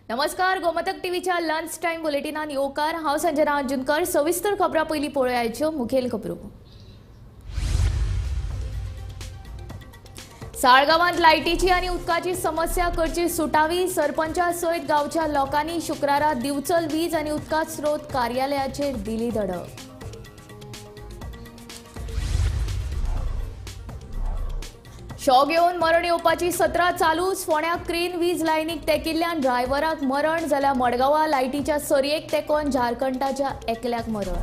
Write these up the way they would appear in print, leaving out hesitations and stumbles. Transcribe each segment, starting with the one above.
नमस्कार, गोमतक टीव्हीच्या lunch time बुलेटिनान येवकार. हांव संजना अंजुनकर. सविस्तर खबरां पयलीं पळोवयाच्यो मुखेल खबरो. साळगांवांत लायटीची आनी उदकाची समस्या करची सुटावी. सरपंचा सयत गांवच्या लोकांनी शुक्रारा दिवचल वीज आनी उदका स्रोत कार्यालयाचेर दिली धडक. शॉक येवन मरण येवपाची सत्रां चालूच. फोंड्या क्रेन वीज लायनीक तेकिल्ल्यान ड्रायव्हराक मरण जाल्यार मडगांवां लायटीच्या सरयेक तेकोन झारखंडाच्या एकल्याक मरण.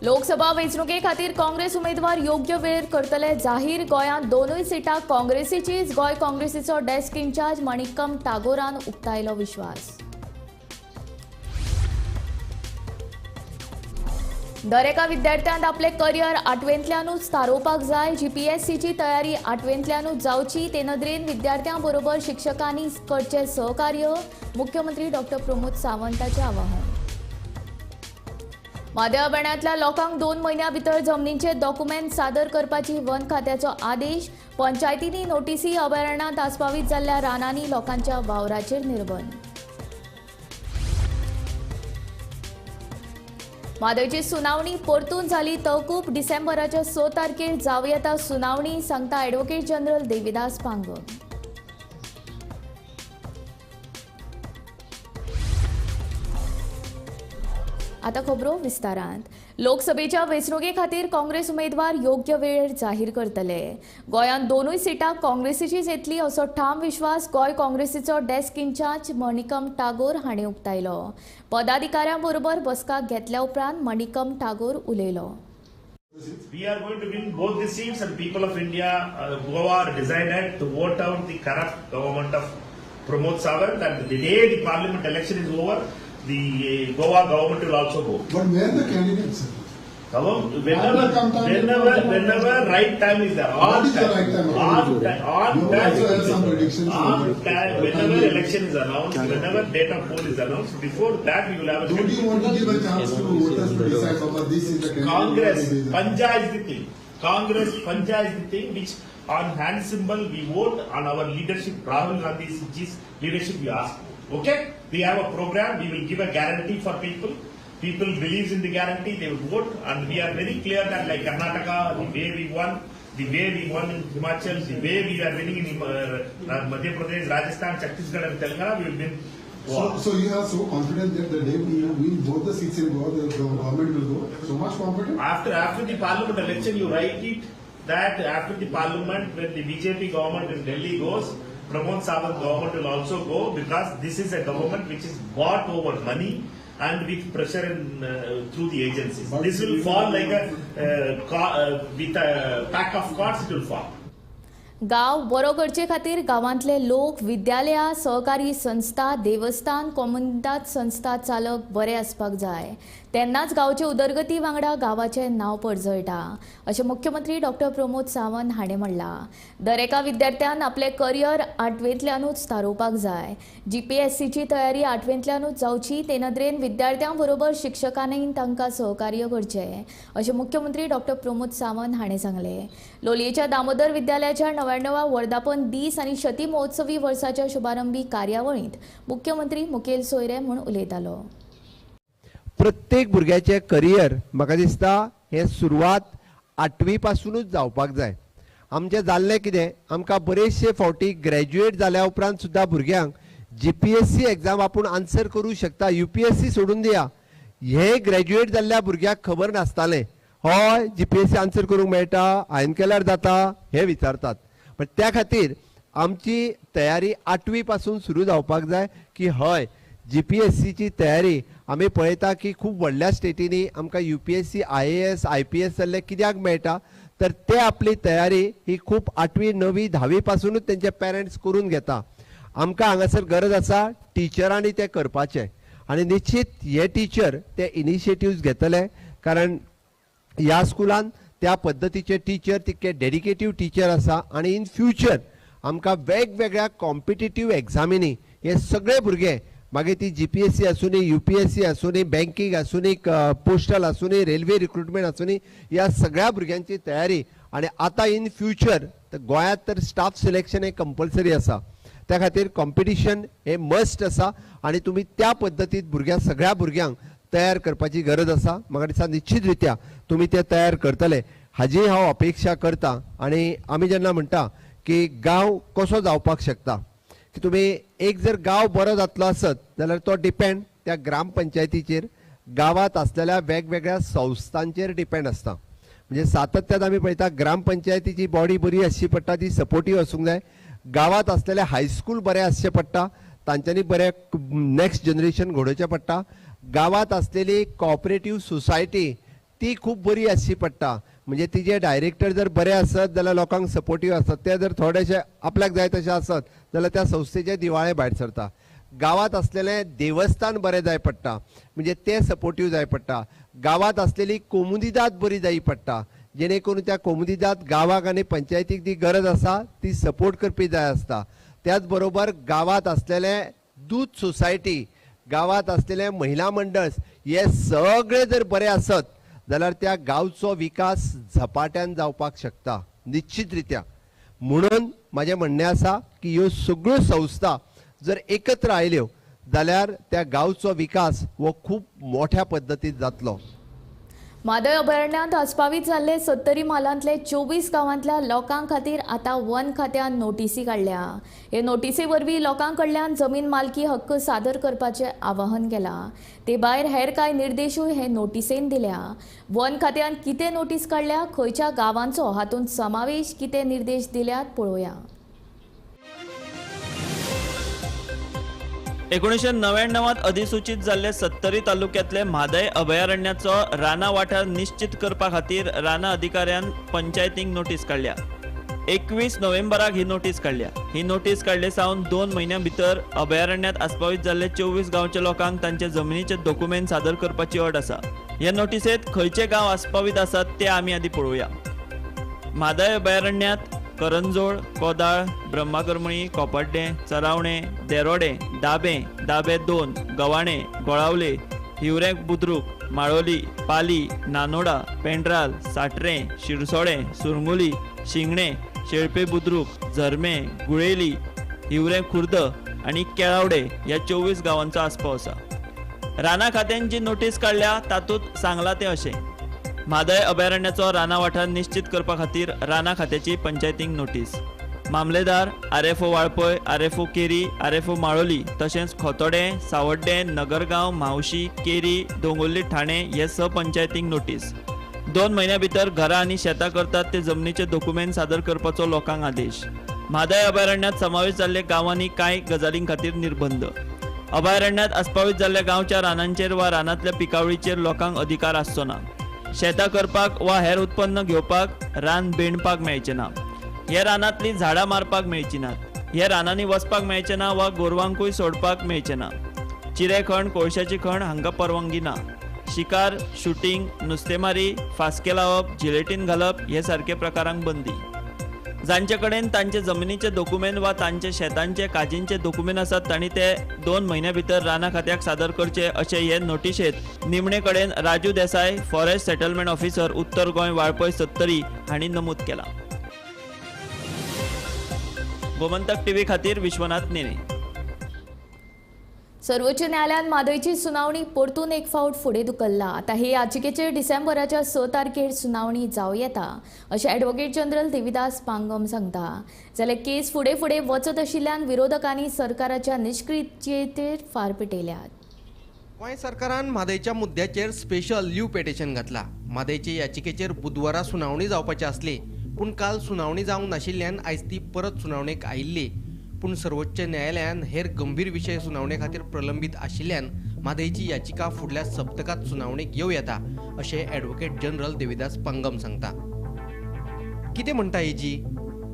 लोकसभा वेंचणुके खातीर काँग्रेस उमेदवार योग्य वेळ करतले जाहीर. गोंयांत दोनूय सिटां काँग्रेसीचीच. गोंय काँग्रेसीचो डेस्क इन्चार्ज मणिकम टागोरान उक्तायलो विश्वास. दरेका विद्यार्थ्यान आपले करियर आठवेंतल्यानूच थारोवपाक जाय. जीपीएससीची तयारी आठवेंतल्यानूच जावची, ते नदरेन विद्यार्थ्यां बरोबर शिक्षकांनी करचें सहकार्य. मुख्यमंत्री डॉक्टर प्रमोद सावंताचें आवाहन. म्हादय अभयारण्यांतल्या लोकांक 2 म्हयन्यां भितर जमनीचे डॉक्युमेंट सादर करपाची वन खात्याचो आदेश. पंचायतींनी नोटीसी. अभयारण्यांत आस्पावीत जाल्ल्या रानांनी लोकांच्या वावराचेर निर्बंध. म्हादयची सुनावणी परतून जाली तहकूब. डिसेंबराच्या 6 तारखेर जावं येता सुनावणी, सांगता ॲडव्होकेट जनरल देविदास पांग. आता खबरो विस्तारांत. लोकसभेच्या वेंचणुके खातीर काँग्रेस उमेदवार योग्य वेळेर जाहीर करतले. गोंयांत दोनूय सिटां काँग्रेसीचीच येतली असो ठाम विश्वास गोंय काँग्रेसीचो डेस्क इन्चार्ज मणिकम टागोर हांणी उक्तायलो. पदाधिकाऱ्यां बरोबर बसका घेतल्या उपरांत मणिकम टागोर उलयलो. We are going to win both the seats, and people of India, Goa are decided to vote out the corrupt government of Pramod Sawant, and the day the parliament election is over, the Goa government will also go. But where are the candidates, sir? Whenever right time is there. On What is the time, right time? On time, on You time. also have some predictions. On time, whenever election is announced, whenever date of poll is announced, before that we will have a. Don't you want to give a chance to voters to decide, Baba, this is the candidate? Congress, this is the- Panja is the thing. Congress, Panja is the thing which on hand symbol we vote on our leadership, Rahul Gandhi's leadership we ask. Okay? We have a program, we will give a guarantee for people. People believes in the guarantee, they will vote, and we are very clear that like Karnataka, the way we won, the way we won in Himachal, the way we are winning in Madhya Pradesh, Rajasthan, Chhattisgarh and Telangana, we will win. So you are so confident that the day we win both the seats in Goa, the government will go? So much confident? After the parliament election, you write it that after the parliament, when the BJP government in Delhi goes, Pramod Sawant government will also go, because this is a government which is bought over money and with pressure and through the agencies. But This will fall like a with a pack of cards. It will fall. गांव बरो करचे खातीर गांवांतले लोक, विद्यालयां, सहकारी संस्था, देवस्थान, कोमुनिदाद संस्था चालक बरे आसपाक जाय, तेन्नाच गांवचे उदरगती वांगडा गांवाचें नांव पर्जळटा, अशें मुख्यमंत्री डॉक्टर प्रमोद सावंत हाणें म्हणलां. दरेका विद्यार्थ्यान आपलें करियर आठवेंतल्यानूच थारोवपाक जाय. जीपीएससीची तयारी आठवेंतल्यानूच जावची, ते नदरेन विद्यार्थ्यां बरोबर शिक्षकांनी तांकां सहकार्य करचें, अशें मुख्यमंत्री डॉक्टर प्रमोद सावंत हाणें सांगलें. लोलयेच्या दामोदर विद्यालयाच्या 99व्या वर्धापन दीस आनी शती महोत्सवी वर्साच्या शुभारंभी कार्यावळींत मुख्यमंत्री मुखेल सोयरे म्हूण उलयतालो. प्रत्येक भुरग्याचें करियर म्हाका दिसता हें सुरवात आठवी पासुनूच जावपाक जाय. आमचें जाल्लें कितें, आमकां बरेचशे फावटी ग्रॅज्युएट जाल्या उपरांत सुद्दां भुरग्यांक जीपीएससी एग्जाम आपूण आन्सर करूं शकता, यूपीएससी सोडून दिया, हे ग्रॅज्युएट जाल्ल्या भुरग्याक खबर नासतालें. हय, जीपीएससी आन्सर करूंक मेळटा, हांवें केल्यार जाता, हें विचारतात. पण त्या खातीर आमची तयारी आठवी पासून सुरू जावपाक जाय की हय जीपीएससीची तयारी आमी पळयता की खूब व्हडल्या स्टेटींनी आमकां यूपीएससी, आयएएस, आयपीएस जाल्ले कित्याक मेळटा, तर ते आपली तयारी ही खूब आठवी, णवी, धावी पासुनूच तेंचे पेरंट्स करून घेता. आमकां हांगासर गरज आसा टिचरांनी तें करपाचें, आनी निश्चित हे टिचर ते इनिशिएटिव्स घेतले, कारण ह्या स्कुलान त्या पद्दतीचे टिचर तितके डेडिकेटीव टिचर आसा, आनी इन फ्युचर आमकां वेगवेगळ्या कॉम्पिटिटीव एग्जामीनी हे सगळे भुरगे, मागीर ती जीपीएससी आसूनी, यूपीएससी आसूनी, बँकींग आसूनी, पोस्टल आसूनी, रेल्वे रिक्रुटमेंट आसूनी, ह्या सगळ्या भुरग्यांची तयारी आनी आतां इन फ्युचर गोंयांत तर स्टाफ सिलेक्शन हें कंपल्सरी आसा, त्या खातीर कॉम्पिटिशन हें मस्ट आसा आनी तुमी त्या पद्दतीत भुरग्यांक सगळ्या भुरग्यांक तयार करपाची गरज आसा. म्हाका दिसता निश्चित रित्या तुमी ते तयार करतले हाजी हांव अपेक्षा करता. आनी आमी जेन्ना म्हणटा की गांव कसो जावपाक शकता की तुमी एक जर गांव बरो जातलो आसत जाल्यार तो डिपेंड त्या ग्रामपंचायतीचेर, गांवांत आसलेल्या वेगवेगळ्या संस्थांचेर डिपेंड आसता. म्हणजे सातत्यान आमी पळयता ग्रामपंचायतीची बॉडी बरी आसची पडटा, ती सपोर्टीव आसूंक जाय. गांवांत आसलेले हायस्कूल बरें आसचें पडटा, तांच्यांनी बरें नेक्स्ट जनरेशन घडोवचें पडटा. गांवांत आसलेली कॉपरेटीव सोसायटी ती खूब बरी आसची पडटा, म्हणजे तिजे डायरेक्टर जर बरे आसत जाल्यार लोकांक सपोर्टीव आसत, ते जर थोडेशे आपल्याक जाय तशें आसत जाल्यार त्या संस्थेचे दिवाळे भायर सरता. गांवांत आसलेलें देवस्थान बरें जाय पडटा, म्हणजे ते सपोर्टीव जाय पडटा. गांवांत आसलेली कोमुनिदाद बरी जाय पडटा, जेणे करून त्या कोमुनिदाद गांवाक आनी पंचायतीक जी गरज आसा ती सपोर्ट करपी जाय आसता. त्याच बरोबर गांवांत आसलेलें दूद सोसायटी, गांवांत आसलेलें महिला मंडळ, हे सगळे जर बरे आसत जाल्यार त्या गांवचो विकास झपाट्यान जावपाक शकता निश्चित रित्या. म्हणून म्हाजें म्हणणें आसा की ह्यो सगळ्यो संस्था जर एकत्र आयल्यो जाल्यार त्या गांवचो विकास हो खूब मोठ्या पद्दतीन जातलो. म्हादय अभयारण्यांत आस्पावीत जाल्ले सत्तरी म्हालांतले 24 गांवांतल्या लोकां खातीर आतां वन खात्यान नोटीसी काडल्या. हे नोटीसी वरवीं लोकां कडल्यान जमीन मालकी हक्क सादर करपाचें आवाहन केलां. ते भायर हेर कांय निर्देशूय हे नोटीसेन दिल्या. वन खात्यान कितें नोटीस काडल्या, खंयच्या गांवांचो हातूंत समावेश, कितें निर्देश दिल्यात पळोवया. 1999 अधिसूचित जाल्ले सत्तरी तालुक्यातले म्हादय अभयारण्याचो राना वाठार निश्चित करपा खातीर राना अधिकाऱ्यान पंचायतींक नोटीस काडल्या. 21 नोव्हेंबराक ही नोटीस काडल्या. ही नोटीस काडले सावन 2 म्हयन्यां भितर अभयारण्यात आस्पावीत जाल्ले 24 गांवच्या लोकांक तांचे जमनीचे दोकुमेंत सादर करपाची अट आसा. हे नोटीसेत खंयचे गांव आस्पावीत आसात ते आमी आदी पळोवया. म्हादय अभयारण्यात करंजोळ, कोदाळ, ब्रह्माकर्मळी, कोपाड्डें, चरावणे, देरोडे, दाबे, दाबे 2, गवाणे, गोळावले, हिवरें बुद्रुक, माळोली, पाली, नानोडा, पेंड्राल, साटरें, शिरसोडें, सुरंगुली, शिंगणे, शेळपे बुद्रुक, झरमे, गुळेली, हिवरें खुर्द आनी केळावडे ह्या 24 गांवांचो आस्पाव आसा. राना खात्यान जी नोटीस काडल्या तातूंत सांगलां तें अशें: म्हादय अभयारण्याचो राना वाठार निश्चित करपा खातीर राना खात्याची पंचायतींक नोटीस. मामलेदार, RFO Valpoi, RFO Keri, RFO Maloli तशेंच खोतोडें, सावड्डें, नगरगांव, म्हावशी, केरी, दोंगुल्ली, ठाणे हे 6 पंचायतींक नोटीस. 2 म्हयन्या भितर घरां आनी शेतां करतात ते जमनीचे दोकुमेंत सादर करपाचो लोकांक आदेश. म्हादय अभयारण्यात समावेश जाल्ले गांवांनी कांय गजालीं खातीर निर्बंध. अभयारण्यात आस्पावीत जाल्ल्या गांवच्या रानांचेर वा रानांतल्या पिकावळीचेर लोकांक अधिकार आसचो ना. शेतां करपाक वा हेर उत्पन्न घेवपाक रान बेणपाक मेळचें ना. हे रानांतलीं झाडां मारपाक मेळचीं नात. हे रानांनी वचपाक मेळचें ना वा गोरवांकूय सोडपाक मेळचें ना. चिरे खण, कोळशाची खण हांकां परवानगी ना. शिकार, शुटींग, नुस्तेमारी, फास्के लावप, जिलेटीन घालप हे सारके प्रकारांक बंदी. जांचे कडेन तांचे जमनीचे दोकुमेंत वा तांचे शेतांचे काजींचे दोकुमेंत आसात तांणी ते 2 म्हयन्या भितर राना खात्याक सादर करचे अशें हे नोटिशेंत निमणे कडेन Raju Desai, forest settlement officer, Uttar Goa, Valpoi, Sattari हांणी नमूद केलां. गोमंतक टीव्ही खातीर विश्वनाथ नेने. सर्वोच्च न्यायालयान म्हादयची सुनावणी परतून एक फावट फुडें धुकल्ला. आतां हे याचिकेचेर डिसेंबराच्या 6 तारखेर सुनावणी जावं येता अशें ॲडव्होकेट जनरल देविदास पांगम सांगता. जाल्यार केस फुडें फुडें वचत आशिल्ल्यान विरोधकांनी सरकाराच्या निश्क्रियतेर फार पेटयल्यात. गोंय सरकारान म्हादयच्या मुद्द्याचेर स्पेशल लीव पिटिशन घातला. म्हादयचे याचिकेचेर बुधवारा सुनावणी जावपाची आसली, पूण काल सुनावणी जावंक नाशिल्ल्यान आयज ती परत सुनावणेक आयिल्ली. पूण सर्वोच्च न्यायालयान हेर गंभीर विशय सुनावणे खातीर प्रलंबीत आशिल्ल्यान म्हादयची याचिका फुडल्या सप्तकांत सुनावणेक येवं येता अशें ॲडव्होकेट जनरल देविदास पांगम सांगता. कितें म्हणटा एजी?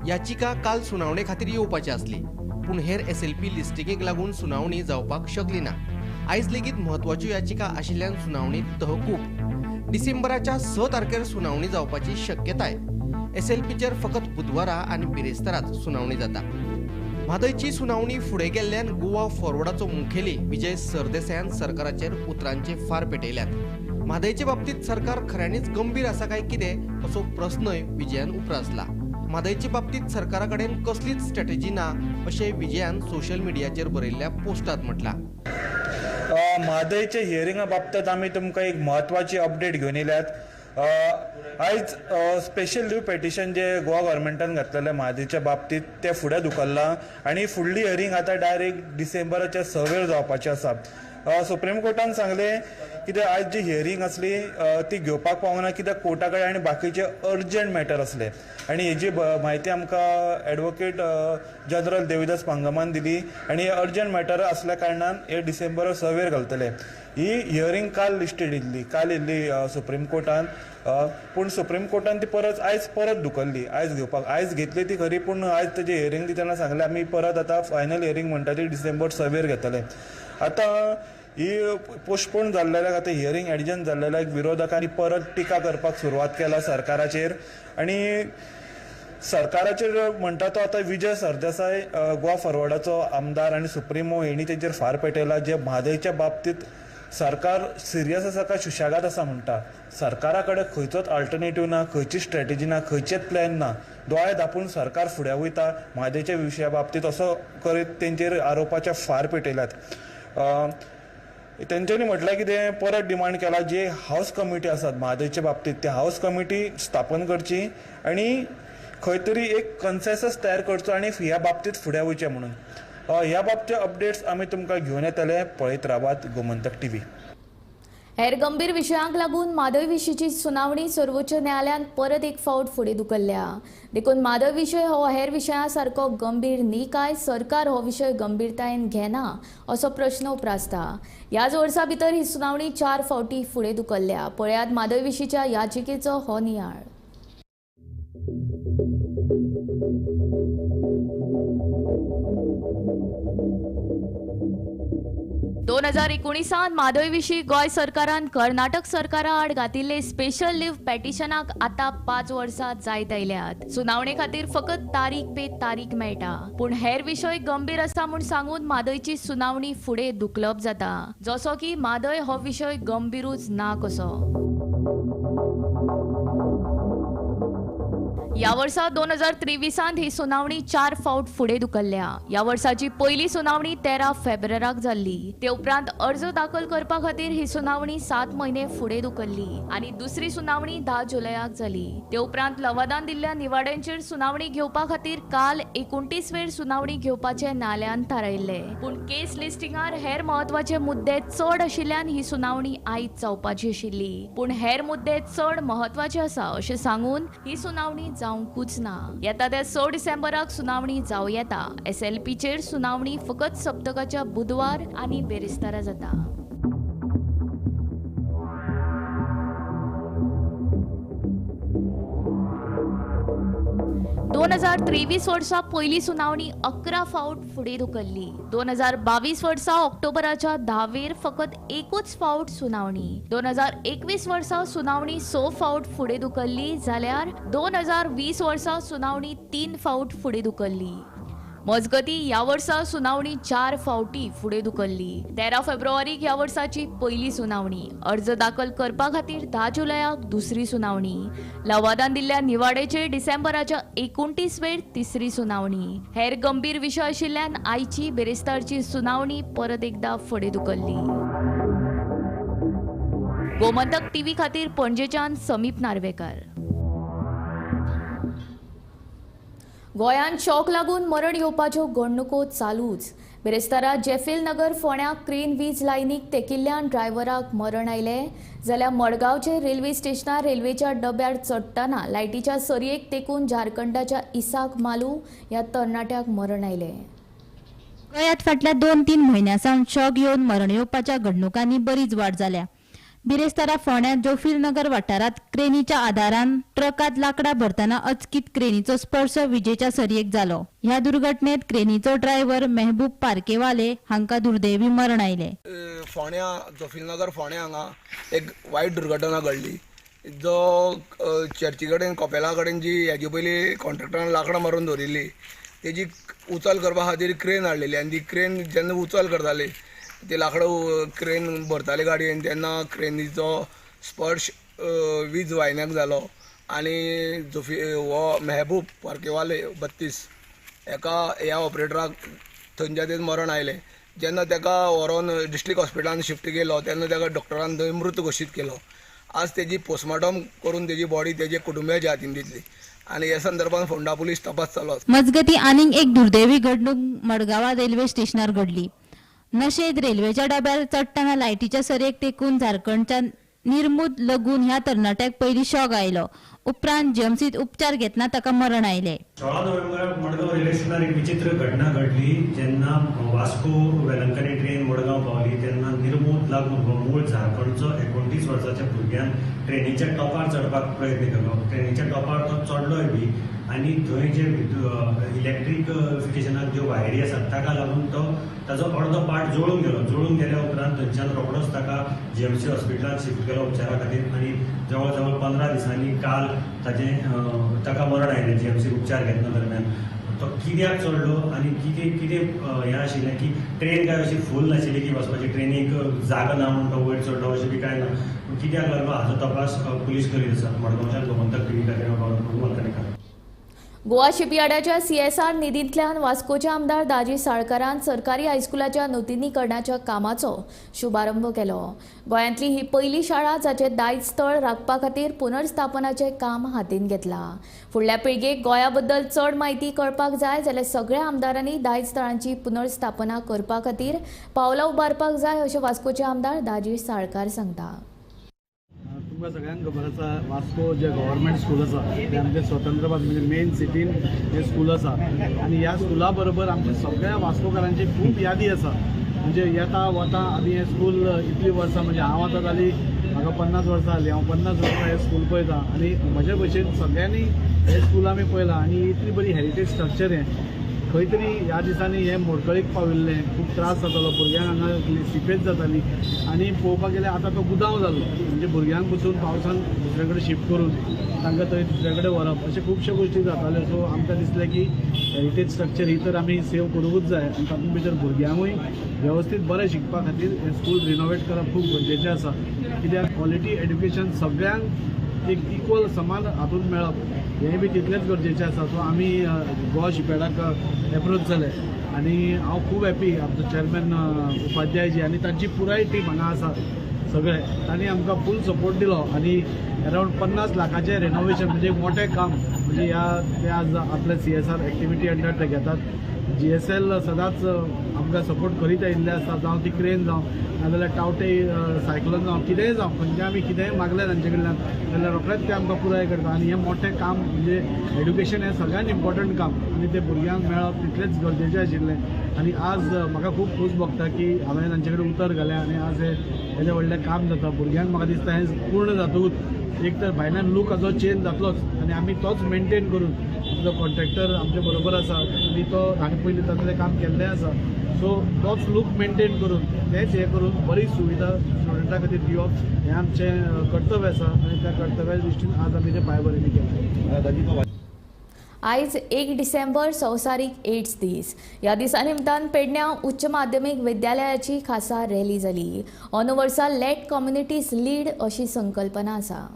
याचिका काल सुनावणे खातीर येवपाची आसली, पूण हेर SLP लिस्टिंगेक लागून सुनावणी जावपाक शकली ना. आयज लेगीत म्हत्वाच्यो याचिका आशिल्ल्यान सुनावणी तहकूब. डिसेंबराच्या 6 तारखेर सुनावणी जावपाची शक्यताय. SLPचेर फकत बुधवारा आनी बिरेस्ताराच सुनावणी जाता. म्हादयची सुनावणी फुडें गेल्ल्यान गोवा फॉरवर्डाचो मुखेली विजय सरदेसायान सरकाराचेर उतरांचे फार पेटयल्यात. म्हादयचे बाबतीत सरकार खऱ्यांनीच गंभीर आसा काय कितें असो प्रस्नय विजयान उप्रासला. म्हादयचे बाबतीत सरकारा कडेन कसलीच स्ट्रॅटेजी ना अशें विजयान सोशल मिडियाचेर बरयल्ल्या पोस्टात म्हटलां. म्हादयच्या हियरिंगा बाबतींत आमी तुमकां एक म्हत्वाची अपडेट घेवन येयल्यात. आयज स्पेशल लीव पेटिशन जे गोवा गव्हर्मेंटान घातलेलें म्हादयच्या बाबतींत तें फुडें धुकल्लां आनी फुडली हियरींग आतां डायरेक्ट डिसेंबराच्या 6 वेर जावपाची आसा. सुप्रीम कोर्टान सांगलें कित्याक आयज जी हियरींग आसली ती घेवपाक पावना कित्याक कोर्टा कडेन आनी बाकीचे अर्जंट मॅटर आसले आनी हेजी म्हायती आमकां एडवोकेट जनरल देविदास पांगमान दिली आनी हे अर्जंट मॅटर आसल्या कारणान हे डिसेंबर 6 वेर घालतले. ही हियरींग काल लिस्टेड येयल्ली, काल येयल्ली सुप्रीम कोर्टान, पूण सुप्रीम कोर्टान ती परत आयज परत धुकल्ली. आयज घेवपाक आयज घेतली ती खरी, पूण आयज तेजी हियरींग दितना सांगलें आमी परत आतां फायनल हियरींग म्हणटा ती डिसेंबर 6 वेर घेतले. आतां ही पोस्टपोन जाल्ल्याक आतां हियरींग एडजन जाल्ल्याक विरोधकांनी परत टिका करपाक सुरवात केला सरकाराचेर आनी सरकाराचेर म्हणटा तो आतां विजय सरदेसाय गोवा फॉरवर्डाचो आमदार आनी सुप्रिमो हेणी तेंचेर फार पेटयला. जे म्हादयच्या बाबतींत सरकार सिरियस आसा काय सुशेगाद आसा म्हणटा, सरकारा कडेन खंयचोच अल्टरनेटीव ना, खंयची स्ट्रॅटेजी ना, खंयचेच प्लॅन ना, दोळे धांपून सरकार फुडें वयता म्हादयच्या विशया बाबतींत असो करीत तेंचेर आरोपाच्या फार पेटयल्यात. तेंच्यांनी म्हटल्यार कितें परत डिमांड केला जे हावस कमिटी आसात म्हादयच्या बाबतींत ते हावस कमिटी स्थापन करची आनी खंय तरी एक कन्सेसस तयार करचो आनी ह्या बाबतींत फुडें वयचें म्हणून. ह्या बाबतीचे अपडेट्स आमी तुमकां घेवन येतले. पळयत रावात गोमंतक टीव्ही. हेर गंभीर विशयांक लागून म्हादय विशींची सुनावणी सर्वोच्च न्यायालयान परत एक फावट फुडें धुकल्ल्या. देखून म्हादय विशय हो हेर विशयां सारको गंभीर न्ही काय सरकार हो विशय गंभीरतायेन घेना असो प्रश्न उप्रासता. ह्याच वर्सा भितर ही सुनावणी 4 फावटी फुडें धुकल्ल्या. पळयात म्हादय विशींच्या याचिकेचो हो नियाळ. दोन 2019 म्हादय विशीं गोंय सरकारान कर्नाटक सरकारा आड घातिल्ले स्पेशल लीव पेटिशनाक आतां 5 वर्सां जायत आयल्यात. सुनावणे खातीर फकत तारीख पे तारीख मेळटा, पूण हेर विशय गंभीर आसा म्हूण सांगून म्हादयची सुनावणी फुडें धुकलप जाता, जसो की म्हादय हो विशय गंभीरूच ना कसो. ह्या वर्सा 2023 ही सुनावणी 4 फावट फुडें धुकल्ल्या. ह्या वर्साची पयली सुनावणी 13 फेब्रुवाराक जाल्ली. ते उपरांत अर्ज दाखल करपा खातीर ही सुनावणी 7 म्हयने फुडें धुकल्ली आनी दुसरी सुनावणी 10 जुलयाक जाली. ते उपरांत लवादान दिल्ल्या निवाड्यांचेर सुनावणी घेवपा खातीर काल 29 वेर सुनावणी घेवपाचें न्यायालयान थारायिल्लें. पूण केस लिस्टिंगार हेर म्हत्वाचे मुद्दे चड आशिल्ल्यान ही सुनावणी आयज जावपाची आशिल्ली, पूण हेर मुद्दे चड म्हत्वाचे आसा अशें सांगून ही सुनावणी जावंकूच ना. येता त्या 6 डिसेंबराक सुनावणी जावं येता. SLPचेर सुनावणी फकत सप्तकाच्या बुधवार आनी बेरेस्तारा जाता. दोन 2023 वर्सा पयली सुनावणी 11 फावट फुडें धुकल्ली. 2022 वर्सा ऑक्टोबराच्या 10 वेर फकत एकूच फावट सुनावणी. 2021 वर्सा सुनावणी 6 फावट फुडें धुकल्ली, जाल्यार 2020 वर्सा सुनावणी 3 फावट फुडें धुकल्ली. मजगती ह्या वर्सा सुनावणी 4 फावटी फुडें धुकल्ली. 13 फेब्रुवारीक ह्या वर्साची पयली सुनावणी, अर्ज दाखल करपा खातीर 10 जुलयाक दुसरी सुनावणी, लवादान दिल्ल्या निवाड्याचेर डिसेंबराच्या 29 वेर तिसरी सुनावणी. हेर गंभीर विशय आशिल्ल्यान आयची बेरेस्तारची सुनावणी परत एकदा फुडें धुकल्ली. गोमंतक टीव्ही खातीर पणजेच्यान समीप नार्वेकर. गोंयांत शॉक लागून मरण येवपाच्यो घडणुको चालूच. बिरेस्तारा जेफिल नगर फोंड्या क्रेन वीज लायनीक तेकिल्ल्यान ड्रायव्हराक मरण आयलें, जाल्यार मडगांवचे रेल्वे स्टेशनार रेल्वेच्या डब्यार चडटना लायटीच्या सरयेक तेकून झारखंडाच्या इसाक मालू ह्या तरणाट्याक मरण आयलें. गोंयांत फाटल्या 2-3 म्हयन्यां सावन शॉक येवन मरण येवपाच्या घडणुकांनी बरीच वाड जाल्या. बिरेस्तारा फोंड्या जोफील नगर वाठारांत क्रेनीच्या आदारान ट्रकांत लाकडां भरतना अचकीत क्रेनीचो स्पर्श विजेच्या सरयेक जालो. ह्या दुर्घटनेत क्रेनीचो ड्रायव्हर मेहबूब पार्केवाले हांकां दुर्दैवी मरण आयलें. फोंड्या जोफील नगर फोंड्या हांगा एक वायट दुर्घटना घडली. जो चर्ची कडेन कपेला कडेन जी हेजे पयलीं कॉन्ट्रॅक्टरान लाकडां मारून दवरिल्ली तेजी उचल करपा खातीर क्रेन हाडलेली आनी ती क्रेन जेन्ना उचल करताली ते लाकडां क्रेन भरताले गाडयेन तेन्ना क्रेनीचो स्पर्श वीज वायन्याक जालो आनी जोफी हो मेहबूब पार्केवाले 32 एका ह्या ऑपरेटराक थंयच्या थंय मरण आयलें. जेन्ना ताका व्हरोन डिस्ट्रिक्ट हॉस्पिटलान शिफ्ट केलो तेन्ना ताका डॉक्टरान थंय मृत घोशीत केलो. आज तेजी पोस्टमार्टम करून तेजी बॉडी तेजे कुटुंबियाच्या हातीन दितली आनी ह्या संदर्भात फोंडा पुलीस तपास चालू आसा. मजगती आनीक एक दुर्दैवी घडणूक मडगांवां रेल्वे स्टेशनार घडली. नशेंत रेल्वेच्या डब्यार चडटना लायटीच्या सरयेक तेकून झारखंडच्या निर्मूद लगून ह्या तरणाट्याक पयलीं शॉक आयलो. उपरांत जीएमसीत उपचार घेतना ताका मरण आयलें. 16 नोव्हेंबराक मडगांव रेल्वे स्टेशनार एक विचित्र घटना घडली. जेन्ना वास्को वेलंकनी ट्रेन मडगांव पावली तेन्ना निर्मूद लागून हो मूळ झारखंडचो 29 वर्साच्या भुरग्यान ट्रेनीच्या टॉपार चडपाक प्रयत्न केलो. ट्रेनीच्या टॉपार तो चडलोय बी आनी थंय जे इलेक्ट्रिफिकेशनाक ज्यो वायरी आसात ताका लागून तो ताजो अर्दो पार्ट जळून गेलो. जळून गेल्या उपरांत थंयच्यान रोखडोच ताका जीएमसी हॉस्पिटलांत शिफ्ट केलो उपचारा खातीर आनी जवळ जवळ 15 दिसांनी काल ताजें ताका मरण आयलें जीएमसी उपचार घेतना दरम्यान. तो कित्याक चडलो आनी कितें कितें हें आशिल्लें की ट्रेन काय अशी फूल नाशिल्ली की वचपाची, ट्रेनीक जागा ना म्हूण तो वयर चडलो अशें बी कांय ना. पूण कित्याक लागलो हाचो तपास पुलीस करीत आसा. मडगांवच्यान गोमंतक टीव्ही खातीर हांव वालकणेकार. गोवा शिपयार्डाच्या सीएसआर निधींतल्यान वास्कोचे आमदार दाजी साळकारान सरकारी हायस्कुलाच्या नुतनीकरणाच्या कामाचो शुभारंभ केलो. गोंयांतली ही पयली शाळा जाचें दायज स्थळ राखपा खातीर पुनर्स्थापनाचें काम हातीन घेतलां. फुडल्या पिळगेक गोंया बद्दल चड म्हायती कळपाक जाय जाल्यार सगळ्या आमदारांनी दायज स्थळांची पुनर्स्थापना करपा खातीर पावलां उबारपाक जाय अशें वास्कोचे आमदार दाजी साळकार सांगता. तुमकां सगळ्यांक खबर आसा वास्को जे गव्हर्मेंट स्कूल आसा ते आमचे स्वतंत्रबाद म्हणजे मेन सिटीन हे स्कूल आसा आनी ह्या स्कुला बरोबर आमच्या सगळ्या वास्कोकारांची खूब यादी आसा. म्हणजे येता वता आमी हें स्कूल इतलीं वर्सां म्हणजे हांव आतां जाली म्हाका 50 वर्सां जालीं, हांव 50 वर्सां हें स्कूल पळयता आनी म्हजे भशेन सगळ्यांनी हें स्कूल आमी पळयलां आनी इतली बरी हेरिटेज स्ट्रक्चर हें खंय तरी ह्या दिसांनी हें मोडकळीक पाविल्लें, खूब त्रास जातालो भुरग्यांक, हांगा सिपेज जाताली आनी पळोवपाक गेल्यार आतां तो गुदांव जालो. म्हणजे भुरग्यांक बसून पावसान दुसरे कडेन शिफ्ट करून तांकां थंय दुसरे कडेन व्हरप अशे खुबश्यो गोश्टी जाताल्यो. सो आमकां दिसलें की हेरिटेज स्ट्रक्चर ही तर आमी सेव करूंकूच जाय आनी तातूंत भितर भुरग्यांकूय वेवस्थीत बरें शिकपा खातीर हें स्कूल रिनोवेट करप खूब गरजेचें आसा. कित्याक क्वॉलिटी एड्युकेशन सगळ्यांक एक इक्वल समान हातूंत मेळप हें बी तितलेंच गरजेचें आसा. सो आमी गोवा शिपयार्डाक एप्रोच जाले आनी हांव खूब हॅपी आमचो चेअरमॅन उपाध्यायजी आनी तांची पुराय टीम हांगा आसा सगळे, तांणी आमकां फूल सपोर्ट दिलो आनी अरावंड 50 लाखाचें रेनोवेशन म्हणजे एक मोठें काम म्हणजे ह्या ते आज आपल्या सीएसआर एक्टिविटी अंडर ते घेतात. जीएसएल सदांच आमकां सपोर्ट करीत आयिल्ले आसा, जावं ती क्रेन जावं नाजाल्यार टावटे सायक्लोन जावं कितेंय जावं, खंयचें आमी कितेंय मागलें तांचे कडल्यान जाल्यार रोखडेंच ते आमकां पुराय करता. आनी हें मोठें काम म्हणजे एड्युकेशन हें सगळ्यांत इम्पॉर्टंट काम आनी तें भुरग्यांक मेळप तितलेंच गरजेचें आशिल्लें. आनी आज म्हाका खूब खोस भोगता की हांवें तांचे कडेन उतर घालें आनी आज हें येदें व्हडलें काम जाता. भुरग्यांक म्हाका दिसता हें पूर्ण जातकूच एक तर भायल्यान लूक हाचो चेंज जातलोच आनी आमी तोच मेनटेन करून आमचो कॉन्ट्रॅक्टर आमचे बरोबर आसा आनी तो हांणी पयलीं तातूंतलें काम केल्लें आसा, सो तोच लूक मेनटेन करून तेंच हें करून बरी सुविधा स्टुडंटा खातीर दिवप हें आमचें कर्तव्य आसा आनी त्या कर्तव्या दृश्टीन आज आमी तें पांयभरणी केलें. आयज 1 डिसेंबर संवसारीक एड्स दीस. ह्या दिसा निमतान पेडण्यां उच्च माध्यमीक विद्यालयाची खासा रॅली जाली. अंदू वर्सा लेट कम्युनिटीज लीड अशी संकल्पना आसा.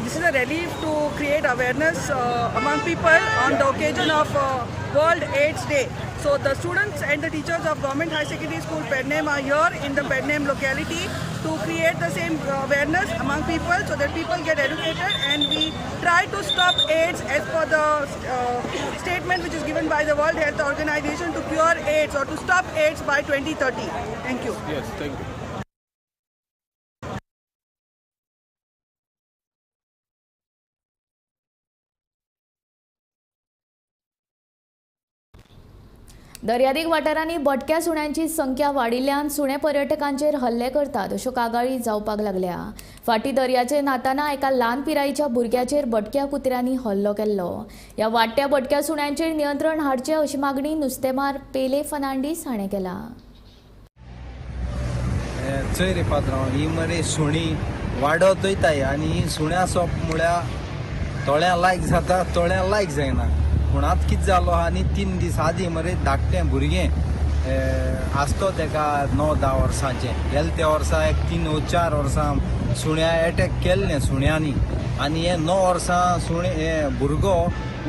This is a rally to create awareness among people on the occasion of World AIDS Day. So the students and the teachers of Government High Secondary School Pernem are here in the Pernem locality to create the same awareness among people so that people get educated and we try to stop AIDS as per the statement which is given by the World Health Organization to cure AIDS or to stop AIDS by 2030. Thank you. Yes, thank you. दर्यादेग वाठारांनी भटक्या सुण्यांची संख्या वाडिल्ल्यान सुणे पर्यटकांचेर हल्ले करतात अश्यो कागाळी जावपाक लागल्या. फाटीं दर्याचेर न्हाताना एका ल्हान पिरायेच्या भुरग्याचेर भटक्या कुत्र्यांनी हल्लो केल्लो. ह्या वाडट्या भटक्या सुण्यांचेर नियंत्रण हाडचें अशी मागणी नुस्तेमार पेले फर्नांडीस हाणें केला. चोय रे पात्रांव, ही मरे सुणी वाडत वयताय आनी ही सुण्या सोप म्हळ्यार थोड्या लायक जाता, थोड्या लायक जायना. पूण आतां कितें जालो आहा न्ही, 3 दीस आदीं मरे धाकटें भुरगें आसतो तेका 9-10 वर्सांचें, गेले त्या वर्सा एक 3 व 4 वर्सां सुण्या एटॅक केल्लें सुण्यांनी. आनी हे 9 वर्सां सुणे हे भुरगो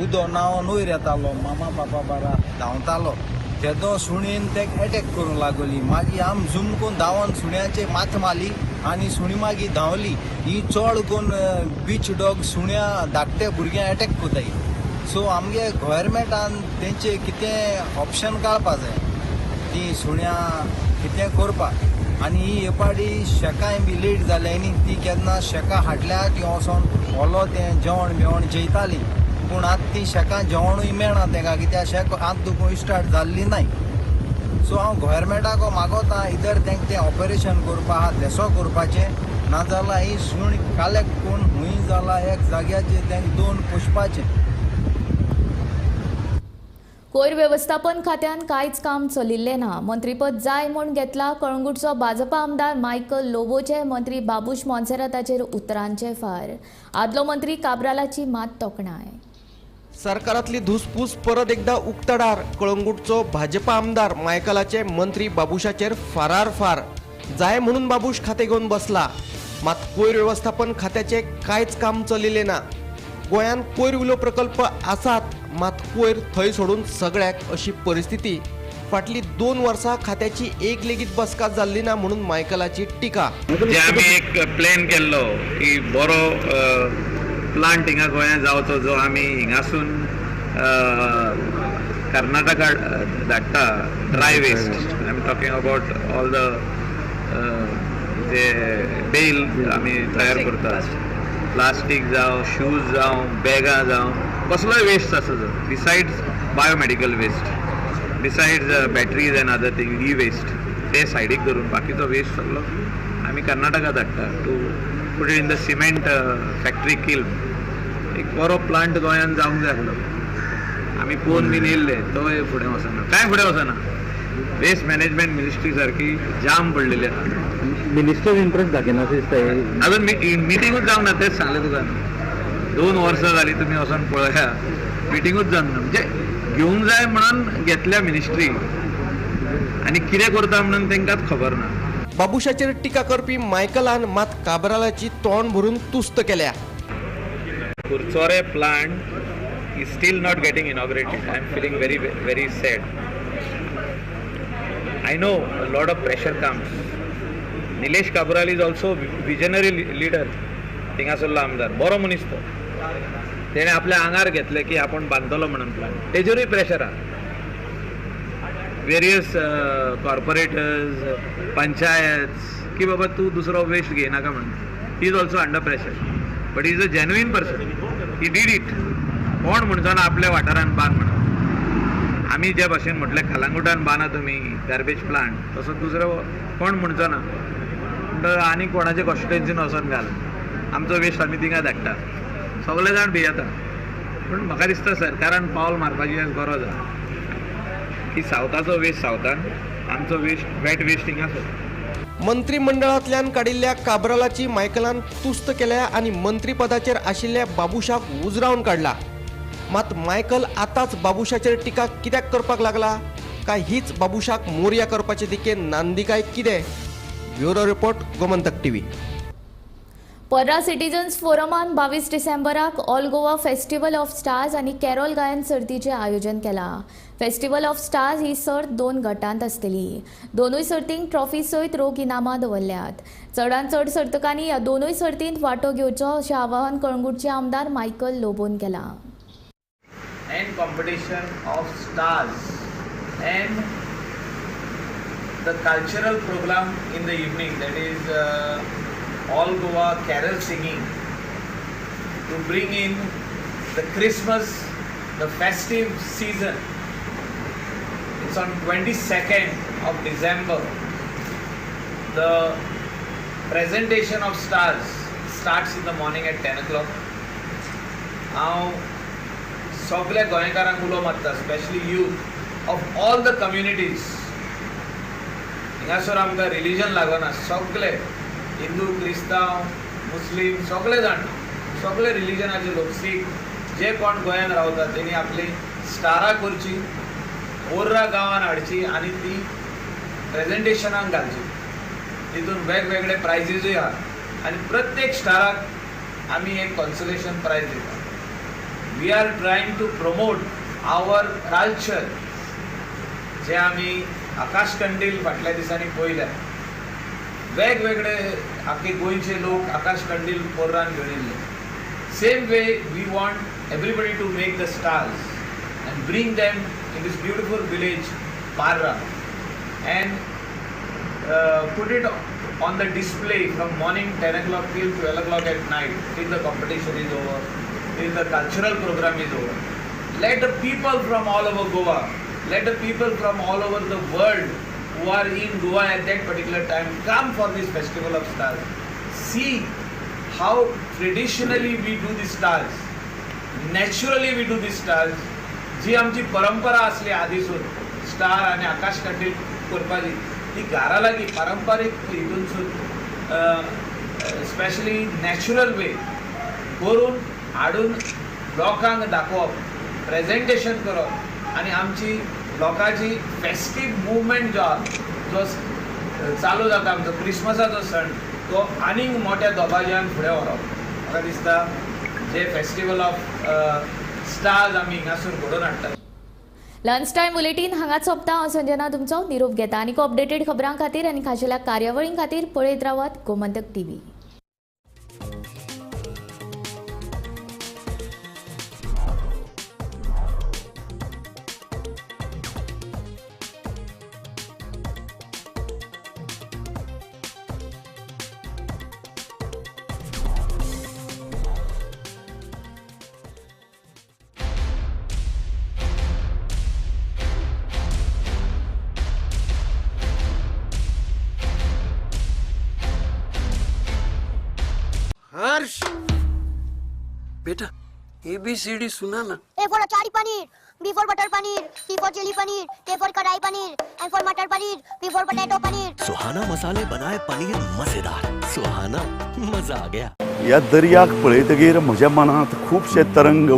उदो न्हांवन वयर येतालो, मामा पापा बारा धांवतालो, तेदो सुणेन तेका एटॅक करूंक लागली. मागीर आम झुमकून धांवन सुण्याचे माथ मारली आनी सुणी मागीर धांवली. ही चड करून बीच डॉग सुण्या धाकट्या भुरग्यांक एटॅक करताय. सो आमगे गव्हर्मेंटान तेंचे कितें ऑप्शन काडपा जाय, ती सुण्या कितें करपाक. आनी ही हे पाटी शेकांय बी लेट जाल्या न्ही, ती केन्ना शेकां हाडल्या ती वचोन ओलो तें जेवण बिवण जेयताली, पूण आतां ती शेकां जेवणूय मेळना तेंकां, कित्याक शेक आतां दुखून स्टार्ट जाल्ली नाय. सो हांव गव्हर्मेंटाक मागोता इधर तेंकां तें ऑपरेशन करपा आहा तेसो करपाचें, नाजाल्यार ही सुण कालेक्ट करून हुंय जाला एक जाग्याचेर तेंकां दोन पोसपाचें. कोयर वेवस्थापन खात्यान कांयच काम चलिल्लें ना. मंत्रीपद जाय म्हूण घेतला कळंगूटचो भाजपा आमदार मायकल लोबोचे मंत्री बाबूश मोन्सेराताचेर उतरांचे फार. आदलो मंत्री काब्रालाची मात तोखणाय. सरकारांतली धुसफूस परत एकदा उक्तडार. कळंगूटचो भाजपा आमदार मायकलाचे मंत्री बाबूशाचेर फारार फार. जाय म्हणून बाबूश खातें घेवन बसला, मात कोयर वेवस्थापन खात्याचें कांयच काम चलिल्लें ना. गोंयांत कोयर विलो प्रकल्प आसात, मात कोयर थंय सोडून सगळ्याक अशी परिस्थिती. फाटली 2 वर्सां खात्याची एक लेगीत बसका जाल्ली ना म्हणून मायकलाची टिका. जे आमी एक प्लॅन केल्लो की बरो प्लांट हिंगा गोंयांत जावचो, जो आमी हिंगासून कर्नाटका धाडटा dry waste. I am talking about all the J bell आमी तयार करता, प्लास्टीक जावं, शूज जावं, बॅगां जावं, कसलोय वेस्ट आसा जो besides biomedical waste, besides batteries and other thing, e waste ते सायडीक धरून बाकीचो वेस्ट सगलो आमी कर्नाटका धाडटा to put it in the cement factory kiln. एक बरो प्लांट गोंयांत जावंक जाय आसलो, आमी पळोवन बीन येयल्ले, तोय फुडें वचना, कांय फुडें वचना. वेस्ट मॅनेजमेंट मिनिस्ट्री सारकी जाम पडलेली आसा. मिनिस्टर इंट्रस्ट दाखयना दिसता, अजून मिटिंगूच जावंक ना. तेच सांगलें तुका, 2 वर्सां जालीं तुमी वचोन पळया, मिटिंगूच जावंक ना. म्हणजे घेवंक जाय म्हणून घेतल्या मिनिस्ट्री आनी कितें करता म्हणून तांकांच खबर ना. बाबूशाचेर टिका करपी मायकलान मात काब्रालाची तोंड भरून तुस्त केल्या. Curchorem plant is still not getting inaugurated. I am feeling very very sad. I know a lot of pressure comes. Nilesh Cabral is also visionary leader. थिंगासरलो आमदार बरो मनीस तो, तेणें आपल्या आंगार घेतलें की आपूण बांदतलो म्हणून प्लांट, तेजेरूय प्रेशर आहा. वेरियस कॉर्पोरेटर्स, पंचायत की बाबा तूं दुसरो वेस्ट घेयनाका म्हणून. He is also under pressure, but is a genuine person, he did it. कोण म्हणचो ना आपल्या वाठारान बांद म्हणून. आमी जे भाशेन म्हटलें कलांगुटान बांदा तुमी गार्बेज प्लांट, तसो दुसरो कोण म्हणचो ना. म्हणटकच आनी कोणाचे कॉन्स्टिट्युएन्सीन वचोन घाल, आमचो वेस्ट आमी थिंगा धाडटा, सगळे जाण भियेता. पूण म्हाका दिसता सरकारान पावल मारपाची गरज आसा की सावथाचो वेस्ट सावथान, आमचो वेस्ट वेट वेस्ट हिंगा. मंत्रिमंडळांतल्यान काडिल्ल्या काब्रालाची मायकलान तुस्त केल्या आनी मंत्रीपदाचेर आशिल्ल्या बाबूशाक उजरावन काडला. मात मायकल आतांच बाबूशाचेर टिका कित्याक करपाक लागला काय हीच बाबूशाक मोरया करपाचे दिकेन नांदिकाय कितें? Bureau report, Gomantak TV. Parra citizens फोरमान 22 डिसेंबराक all Goa festival of stars आनी कॅरोल गायन सर्तीचें आयोजन केलां. फेस्टिवल ऑफ स्टार्स ही सर्त 2 गटांत आसतली. दोनूय सर्तींक ट्रॉफी सयत रोख इनामां दवरल्यात. चडांत चड सर्तकांनी ह्या दोनूय सर्तींत वांटो घेवचो अशें आवाहन कळंगूटचे आमदार मायकल लोबोन केलां. And competition of stars and the cultural program in the evening, that is all Goa carol singing, to bring in the Christmas, the festive season. It's on 22nd of December. The presentation of stars starts in the morning at 10 o'clock. हांव सगल्या गोंयकारांक उलो मारता, specially youth of all the communities. हिंगासर आमकां religion लागना, सगले हिंदू, क्रिस्तांव, मुस्लीम, सगळे जाण, सगळे रिलीजनाचे लोक, सीख, जे कोण गोंयान रावता तेणी आपली स्टारां करची, ओर्रा गांवान हाडची आनी ती प्रेजेंटेशनाक घालची. तितून वेगवेगळे प्रायजीसूय आहा आनी प्रत्येक स्टाराक आमी एक कॉन्सोलेशन प्रायज दिता. We are trying to promote our culture. जे आमी आकाश कंदील फाटल्या दिसांनी पळयल्या, वेगवेगळे आख्खे गोंयचे लोक आकाश कंदील पोर्रान घेवन येयल्ले. Same way, we want everybody to make the stars and bring them in this beautiful village Parra and put it on the display from morning 10 o'clock till 12 o'clock at night, till the competition is over, till the cultural program is over. Let the people from all over Goa, let the people from all over the world who are in Goa at that particular time come for this festival of stars. See how traditionally we do the stars, naturally we do the stars. जी आमची परंपरा आसली आदीसून star आनी आकाश कंदील करपाची, ती घरा लागीं पारंपारीक हितूनसून स्पेशली नॅचरल वे करून हाडून लोकांक दाखोवप, प्रेजेंटेशन करप आनी आमची लोकांची फेस्टीव मुवमेंट जो आहा, जो चालू जाता आमचो क्रिसमसाचो सण, तो आनीक मोठ्या दबाज्यान फुडें व्हरप. म्हाका दिसता जे फेस्टिवल ऑफ स्टार्स आमी हिंगासून घडोवन हाडटात. लंच टायम बुलेटीन हांगाच सोंपता. हांव संजना तुमचो निरोप घेता. आनीक अपडेटेड खबरां खातीर आनी खाशेल्या कार्यावळीं खातीर पळयत रावात गोमंतक टीव्ही. हर्ष बेटा, एबीसीडी सुना ना. A for achari paneer, B for butter paneer, C for chili paneer, K for kadai paneer, M for matar paneer, P for potato paneer. Suhana मसाले बनाए पनीर मजेदार. सुहाना, मजा आ गया. ह्या दर्याक पळयतगीर म्हज्या मनांत खुबशे तरंग